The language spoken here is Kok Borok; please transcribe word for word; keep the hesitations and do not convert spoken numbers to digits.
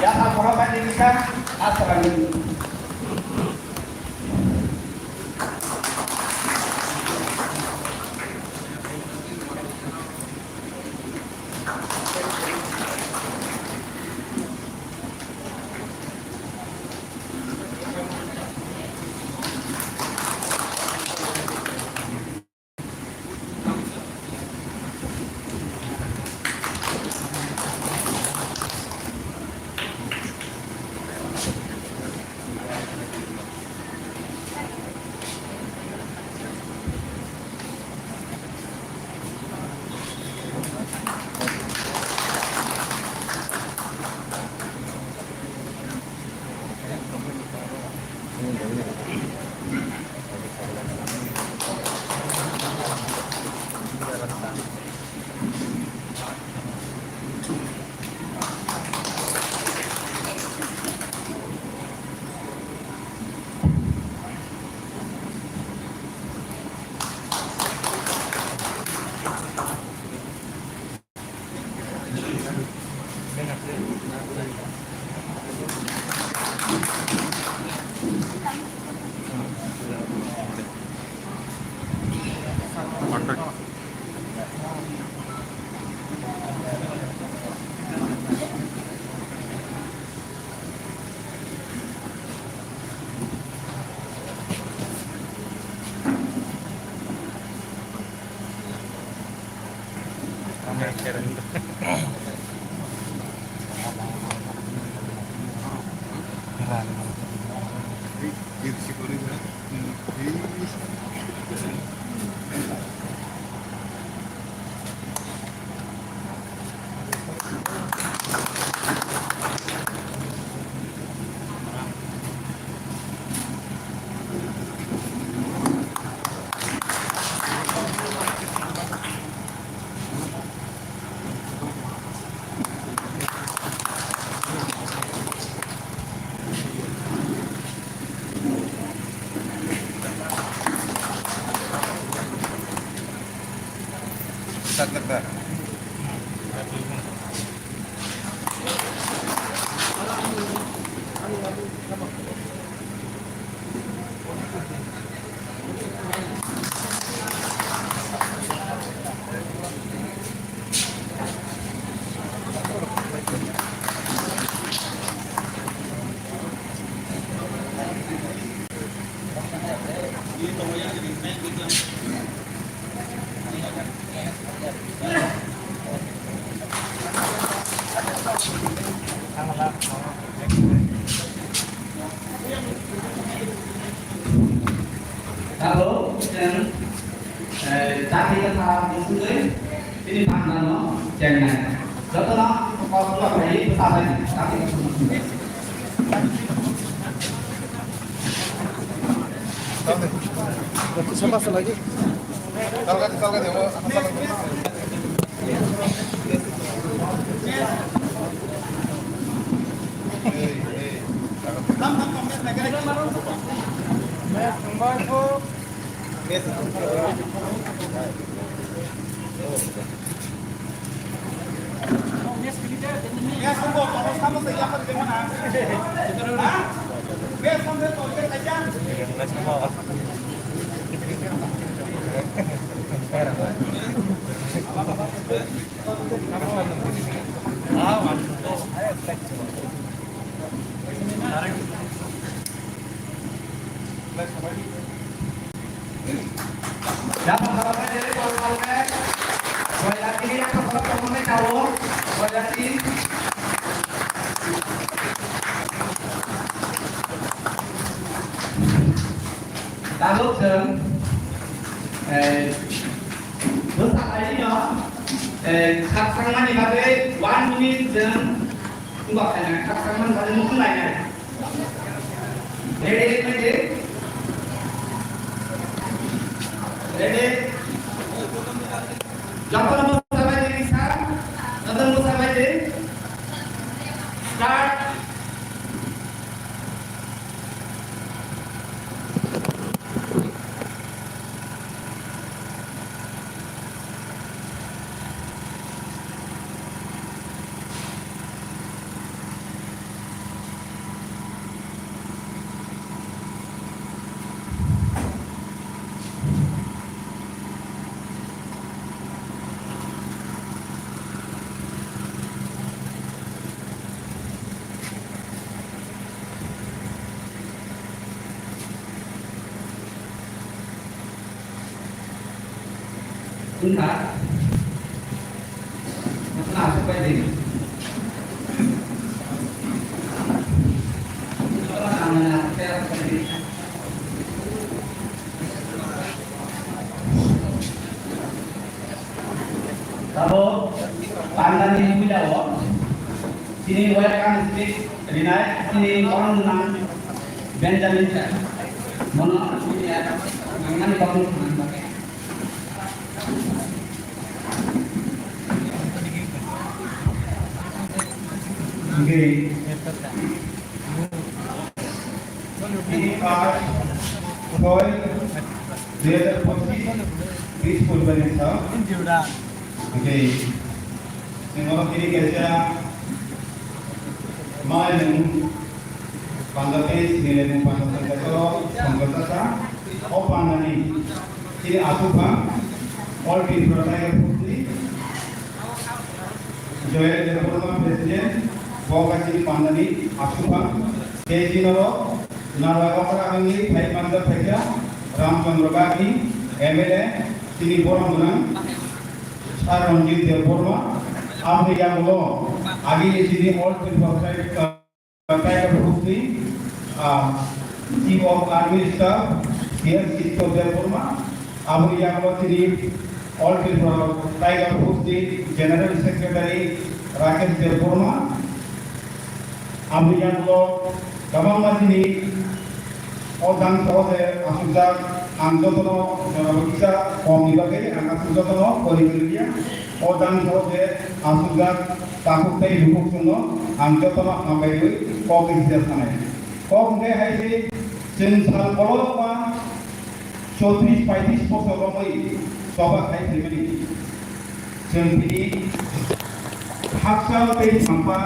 Yapha borok bai ni kisa aswrang ni. Abo, chwng, eh, jati kwthar musungwi bini bangmano chengnai. Jotono kokno phaiwi bwsa bai di, jati kwthar musungwi. Sama lagi. Tabuk chwng, eh, bwsa lairino, eh, khakchangmani bagwi one minute chwng wngba khaina, khakchangmani bagwi muchung lainai. Ready, ready? Ready? Jotono bwsa bai di, sir. Jotono bwsa bai di. Start. Wngkha. Abo pandani puila o chini welcome speech rinai chini borom nang Benjamin sir. Mono chini nangmani kokno thangna bagwi. Hingke, tini pas soi dui hajar pochis, bis February ni sal. Hingke, chwng oro tini kaisa Mai nung panda tei sini le nung panda tei kaisa songkar tasa. O panda ni sini asuk phang All Tripura Tiger Force ni Joyal Debbarma President, bo ka sini panda ni asuk phang. Tei sini ro Narwai Okra Angni phai panda phaikha Ramchandra Bagni M L A sini borom gwnang Sir Ranjit Debbarma. Aboni yagulo agi ni sini All Tripura Tiger Force ni, ah, Chief of Army Staff, Sir Chitto Debbarma, aboni yagulo chini All Tripura Tiger Force ni General Secretary Rakesh Debbarma, aboni yagulo kwbangma chini o jang soho je asukjak, ang jotono jonobo kisa kom ni bagwi ang aswk jotono pori pori ya. O jang soho je asukjak takhuk tei bukhuk chwngno ang jotono hambai rwi kok rijak sanai. Kok hwnkhe hai se chwng sal kolok ba chotris paitris bosor romwi choba khai phaimani. Chwng bini hakchal tei sampa